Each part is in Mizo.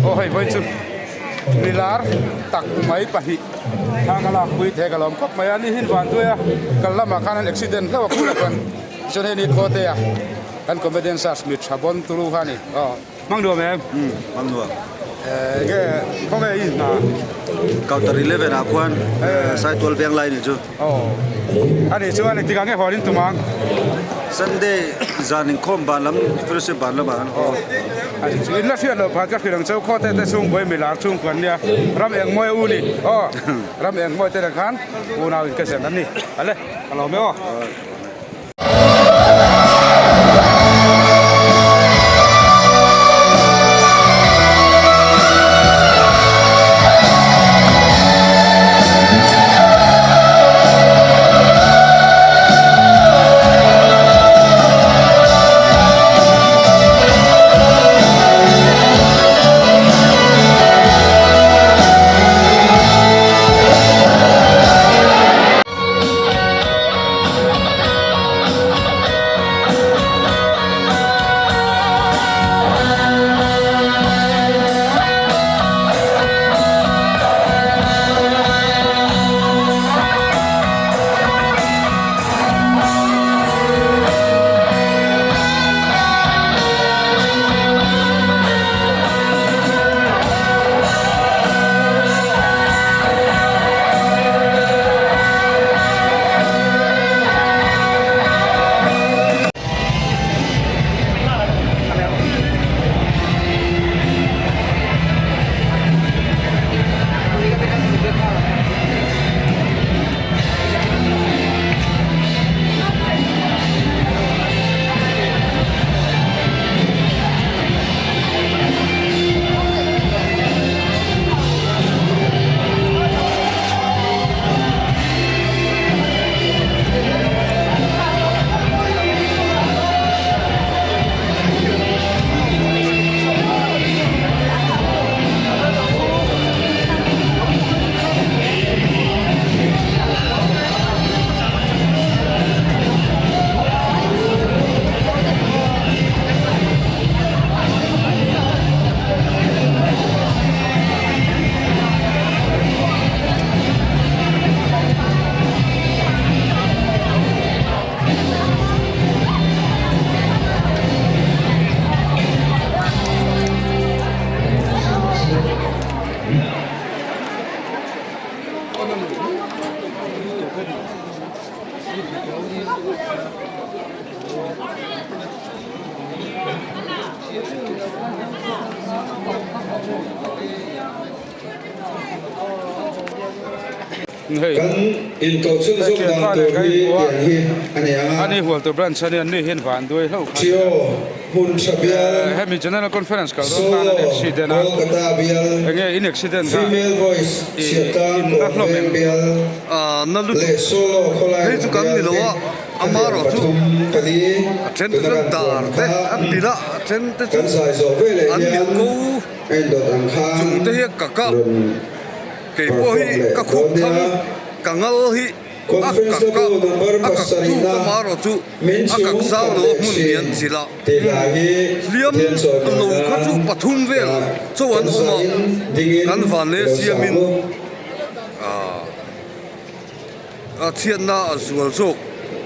Aw hei vawi chu milar tak mai pahnih thla ka lak pui thei ka lawm khawp mai a ni hin van duai a kal lamah khan an accident hlauh a khulah chuan chuan hei ni khawte a kan comedian search mi tha bawn turu kha a ni aw. Hmang nuam em? Umm, hmang nuam. Enge khawnge i hna? Counter 11 ah khuan Saitual veng lai ni chu. Aw. Ani chuan engtikah nge hawn in tum ang? Sunday zan inkhawm ban lam fellowship ban lamah kan haw. Ani chu in la hriat loh phat ka hrilh ang cheu khaw te te chhungkaw i milar chhungkaw an nia ram engmawi a u ni aw ram engmawi te nen khan unau in ka zen an ni. Ale ka lawm e aw. Kan inkoh chhunzawm dan tur hi tiang hi a ni ang a. Ani hual tur branch ani an ni hian van duai hlauh kha Theo hmun tha bial hemi general conference kal dawn khan Solo an accident a Kolkata bial enge in accident kha Female voice i Chhiatlang in na hlawm Kawnveng em bial na lutuk leh Solo khawlai hei chu kan bial ni lo te a ama hetiang erawh chu pathum pali a then te tuna chuan kan dar puan te kha a pilh a a then te chu kan zai zawh veleh an hian mil ko a indawt ang khan chung te hi a kak a rawn kei pawh hi ka khup thang ka ngal hi a kak a a kak tu ka ma erawh chu a kak zau lo a hmun lian chilh a hliam lo kha chu pathum vel chaw an awm a kan van leh siamin ahh a chhiatna a zual zawk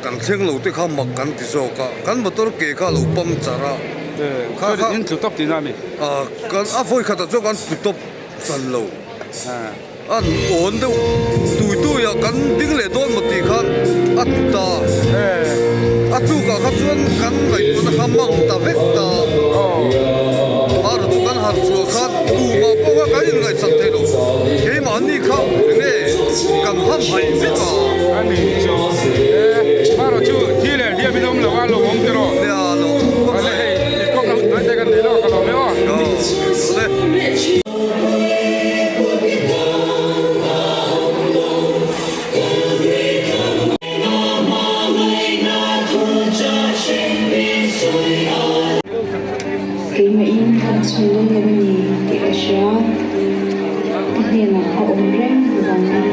kan thleng lo te kha mak kan ti zawk a kan motor ke kha a lo pam char a kha kha in tlu tawp tihna a ni ahh kan a vawi khatah chuan kan tlu tawp. Chan lo. An awn deuh tui tui a, kan ding leh dawn maw tih khan a tlu ta. A tlukah kha chuan kan ngaihtuahna kha mang ta vek ta. Ar chu kan harh chhuah khan tumah pawh kha kan inngaihsak thei lo. Keimahni kha enge kan ham haih vek a. A ni chu. Ar chu thi leh hliam in awm lo a, lo awm tiraw? Nia lo awm khawp mai. Hei, inkawmna hun tawi te kan nei lo a, ka lawm e aw. Aw, awle. hnenah a awm reng vangin.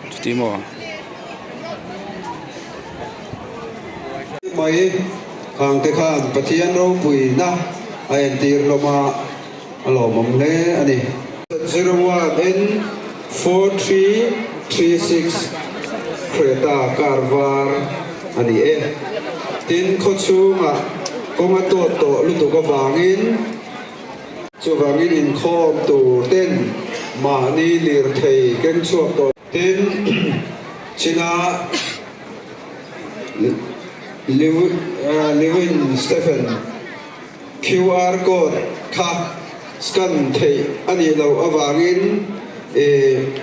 Chuti maw? Mai khangte khan Pathian ropuina a entir hlawm a, a lawmawm hle a ni. 01 N4336 Creta car var a ni e. Tin, khawchhungah kawng a tawt tawh lutuk avangin chuvangin inkhawm tur ten mahni lirthei keng chhuak tawh. Tin, China Lewin Stephen. QR code kha scan theih a nih loh avangin i.